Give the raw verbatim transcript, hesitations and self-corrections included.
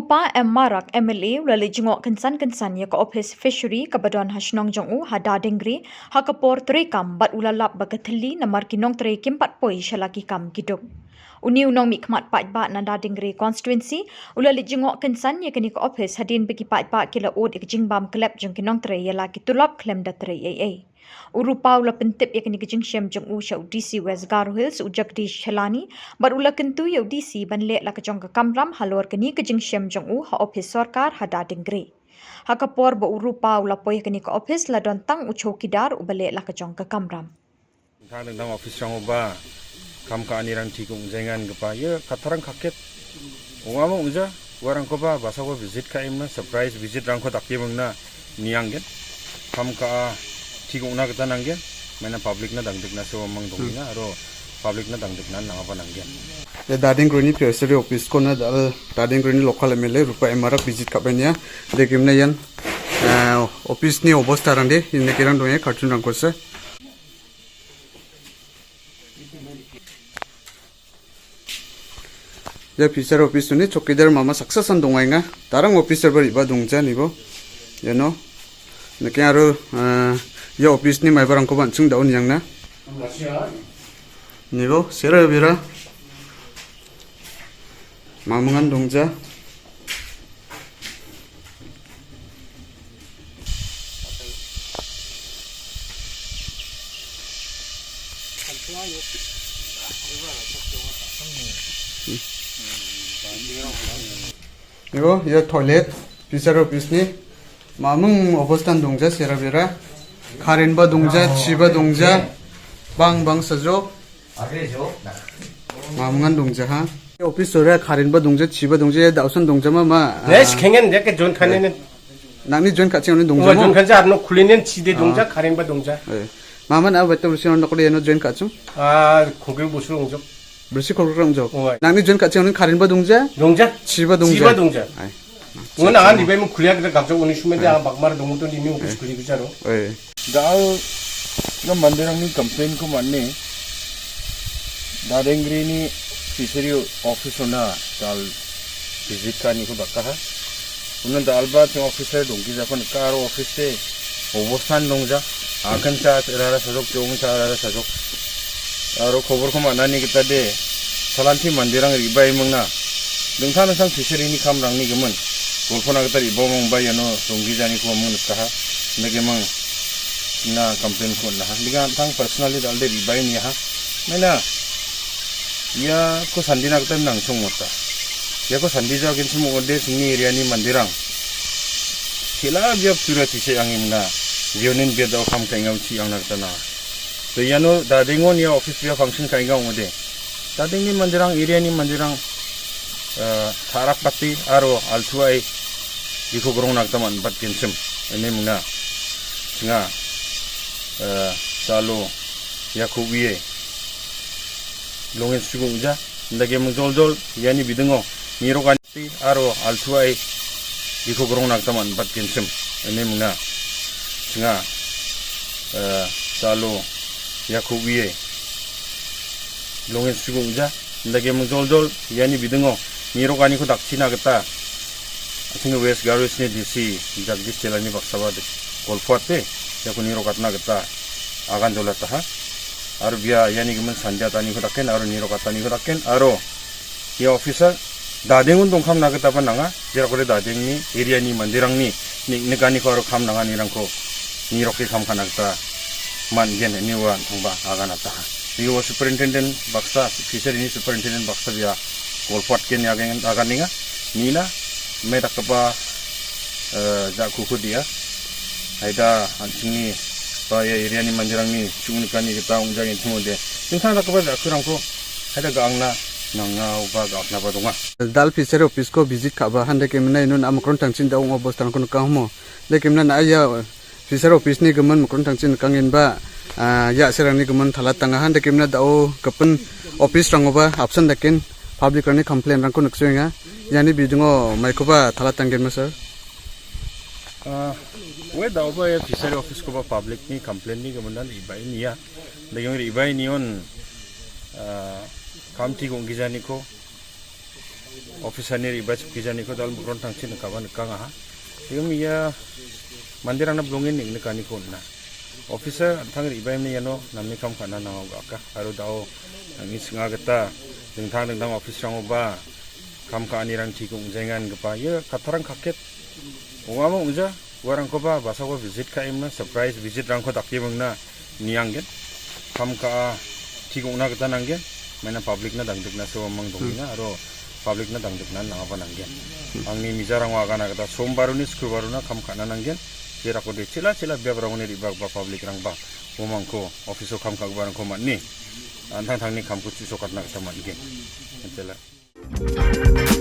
Pa M Marak M L A ula lejingok kensan-kensan ia ka office fishery ka badon ha shnong jong u ha Dadengri ha ka por trekam bat ula lap ba ka thili namar ki nongtre kimpat poi shala ki kam ki duk. Uni u nongmihkhmat paidbah na Dadengri constituency ula lejingok kensan ia kani ka office hadien ba ki paidbah ki la ot ia ka jingbam klep jong ki nongtre ia la ki tulop khlem da tre ei ei. U Rupa ula pyntip ia kani ka jingshem jong u sha u D C West Garo Hills u Jagdish Chelani, bat ula kyntu ia u D C ban leh la ka jong ka kamram halor kani ka jingshem jong u ha office sorkar ha Dadengri. Ha ka por ba u Rupa ula poi ia kani ka office la don tang u chowkidar uba leh la ka jong ka kamram. Dingtang dingtang office-rangoba kam ka·anirang tik ong·jaengangipa ia kattarang kaket ong·amo ong·ja. Uarangkoba basako visit ka·emna surprise visit-rangko dake mingna nianggen. Kam ka·a tik ong·na gita nanggen. Maina public-na dangdikna sewa mang dongenga aro public-na dangdikna nangaba nanggen. Ia Dadeng Grini P S R office-kona dal Dadeng Grini local M L A Rupa M Marak visit ka·bania. Dekemna ian, eh, office-ni obostarangde, indekirang donge cartoon-rangkosa. Ia P S R office-oni chokidar mama saksasan dongaenga. Tarang officer-ba re·baa dongja nibo. Iano. Nike aro, ah, ia office-ni maibarangkoba an·ching da·o niangna. Nibo, sera bera. Mamangan dongja. Ibo, ia toilet, P S R office-ni mamung obostan dongja, sera bera. Current-ba dongja, chiba dongja, bang bang sajok. Mamungan dongja ha. Office sora current-ba dongja, chiba dongja, ia da·osan dongja ma, ma. Yes, ah, kengen, ya ke join khanen. Nangni join kaching oni dongja mo? Join khaja, arno khulinen chide dongja, ah, current-ba dongja. Eh. Maman a betul sino nokde iano join kachung? Ah, khogel busur dongjok. Bersi khogel dongjok. Oi. Nangni join kaching oni current-ba dongja? Dongja. Chiba dongja. Chiba dongja. Ai. Ngon angan dibai mo khulia kita gabjok oni sumai dia bakmar dong to ni mi office khuli bicharo. Oi. Dal na manderangni complain-ko man·e Dadengrini fishery office-ona dal visit ka·aniko dakaha. Uno dalba ching officer dongkijako nika aro office-de obostan dongja. Akan cha rara sajok, jong cha rara sajok. Aro koborko man·ani gita de salanti manderang re·baimingna dingtang dingtang fishery-ni kamrangni gimin golpona gita re·baimingba iano donggijaniko amang nikaha. Indake mang na complain-ko on·aha. Indake an·tang personally dal·de re·bae niaha. Maina iako sandina gita nangchong ong·ota. Iako sandija genchim ong·ode chingni area-ni manderang tela biap tura tise angimna jeonin bia dao kam ka·enga uchi angna gita na. To iano Dadengon ia office bia function ka·enga ong·ode. Dadengni manderang, area-ni manderang, eh, ta·rakbate aro altuae biko grongna gita man·batgenchim ine mingna. Chinga, eh, salo iako uie longen sugu ong·ja. Indake mingjoljol iani bidingo nirok ani aro altuae biko grongna gita man·batgenchim ine mingna. Chinga, eh, salo iako uie longen sugu ong·ja. Indake mingjoljol iani bidingo nirokaniko dakchina gita an·chingni West Garo Hills-ni D C Jagdish Chelani baksaba de-, golpoate iako nirokatna gita agan jolataha. Aro bia iani gimin sandiataniko daken aro nirokataniko daken aro ia officer Dadengon dongkamna gitaba nanga, jerakode Dadengni area-ni manderangni nik-, nikaniko aro kam nanganirangko niroke kam ka·na gita man·gen ine ua an·tangba aganataha. Io superintendent baksa, fishery-ni superintendent baksa bia golpoatgen agen-, aganenga. Nina, me dakgipa, eh, ja·kuko dia. Haida an·chingni ba ia area-ni manderangni ching·nikani gita ong·jagenchim ong·ode. Dingtang dakgipa ja·kurangko haida ga·angna nanga oba ga·aknaba donga. Dal fishery office-ko visit ka·ba, hande kemina inon a·mokron tangchin da·ong obostarangko nikamo. De kemina na·a ia fishery office-ni gimin mokron tangchin nikangenba, ah, ia a·serangni gimin talatanga. Hande kemina da·o gipin office-rangoba apsan daken public-rangni complain-rangko niksoenga. Iani bidingo maikoba talatanggenma, sir? Ah, ue da·oba ia fishery office-koba public-ni complain-ni giminan re·bae nia. Degeng re·bae nion, ah, kamti gonggijaniko Officer-ni re·bachipgijaniko dal·bukron tangchi nikaba nikangaha. Iom ia manderangna bilongen neng·nikaniko on·a. Officer an·tang re·baimni iano namni kam ka·na nangao ga·aka. Aro da·o nangni sing·a gita dingtang dingtang office-rangoba kam ka·anirang tik ong·jaenga ingipa ia kattarang kaket ong·amo ong·ja. Uarangkoba basako visit ka·emna, surprise visit-rangko dakebingna nianggen. Kam ka·a tik ong·na gita nanggen. Maina public-na dangdiknaso amang dongenga, aro public-na dangdikna nangaba nanggen. Angni mijarango agana gita sombaroni skulbarona kam ka·na nanggen. Jerakode chela chela biaprangoni re·bagipa public-rangba uamangko office-o kam ka·giparangko man·e an·tangtangni kamko chu·sokatna gita man·gen. Antela.